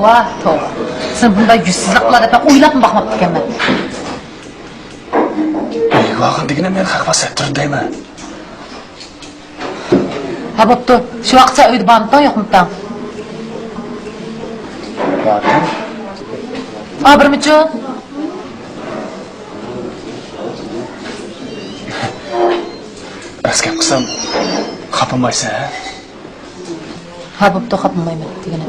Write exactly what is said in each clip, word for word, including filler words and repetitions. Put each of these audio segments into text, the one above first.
ۋاھ، توۋا. سېنى بۇنداق يۈزسىزلىك قىلار دەپ مەن ئويلاپمۇ باقماپتىكەنمەن. ئىگە ئالغان دېگىنە مەن خەق پاسەتتۇر دەيمەن. ھە، بوپتۇ. شۇ ۋاقىتتا ئۆيدە بارمىتىڭ، يوقمىتىڭ؟ باردىم. ئا، بىرمىچۇ؟ راست گەپ قىلسام، خاپىمايسەن ھە؟ ھە، بوپتۇ، خاپىمايمەن دېگىنە.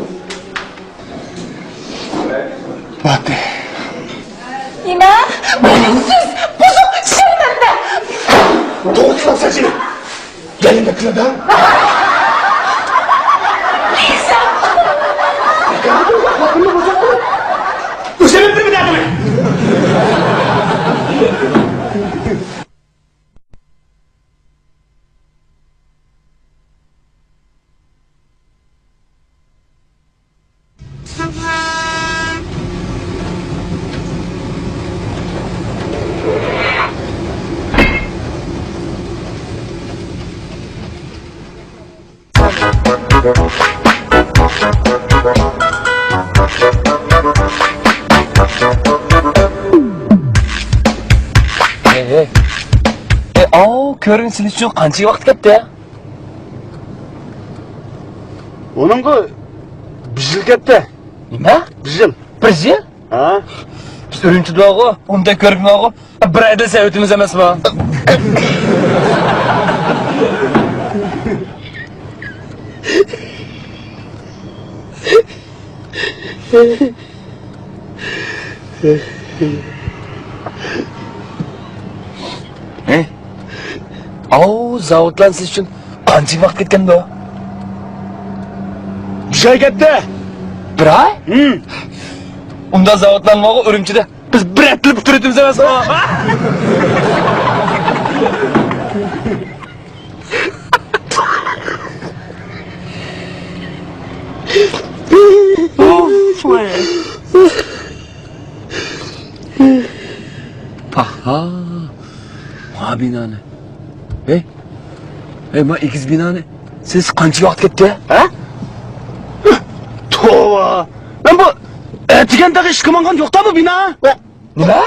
باتتى. نېمە؟ بۇ سىز بۇزۇق شەرمەندە! توغرا قىلساچى! گەلمەكتىلەردە! ئۆزۈم بىر بىدە قىلىڭ! ھەي، ھەي. ئەي، ئاۋۇ كۆۋرۈكنى سېلىش ئۈچۈن قانچە ۋاقىت كەتتى؟ ئۇنىڭغا بىر يىل كەتتى. نېمە؟ بىر يىل. بىر يىل؟ ھە؟ بىز ئۈرۈمچىدىغۇ، ئۇنداق كۆرۈنمىدىغۇ. بىر ئايدا سەۋىتىمىز ئەمەسمۇ؟ ھە؟ ئاۋۇ زاۋۇتلارنى سېلىش ئۈچۈن قانچە ۋاقىت كەتكەندۇ؟ بىر ئاي كەتتى. بىر ئاي؟ ھىم. ئۇنداق زاۋۇتلارنى بارغۇ ئۈرۈمچىدە. بىز بىر ھەپتىلىك پۈتتۈرۈۋېتىمىز ئەمەسمۇ؟ پاھا، ما بىنانى. ھەي، ھەي، ما ئېگىز بىنانى سېلىش قانچە ۋاقىت كەتتى؟ ھە؟ توۋا! مەن بۇ ئەتىگەن تېخى ئىشقا ماڭغان يوقتا بۇ بىنا؟ نېمە؟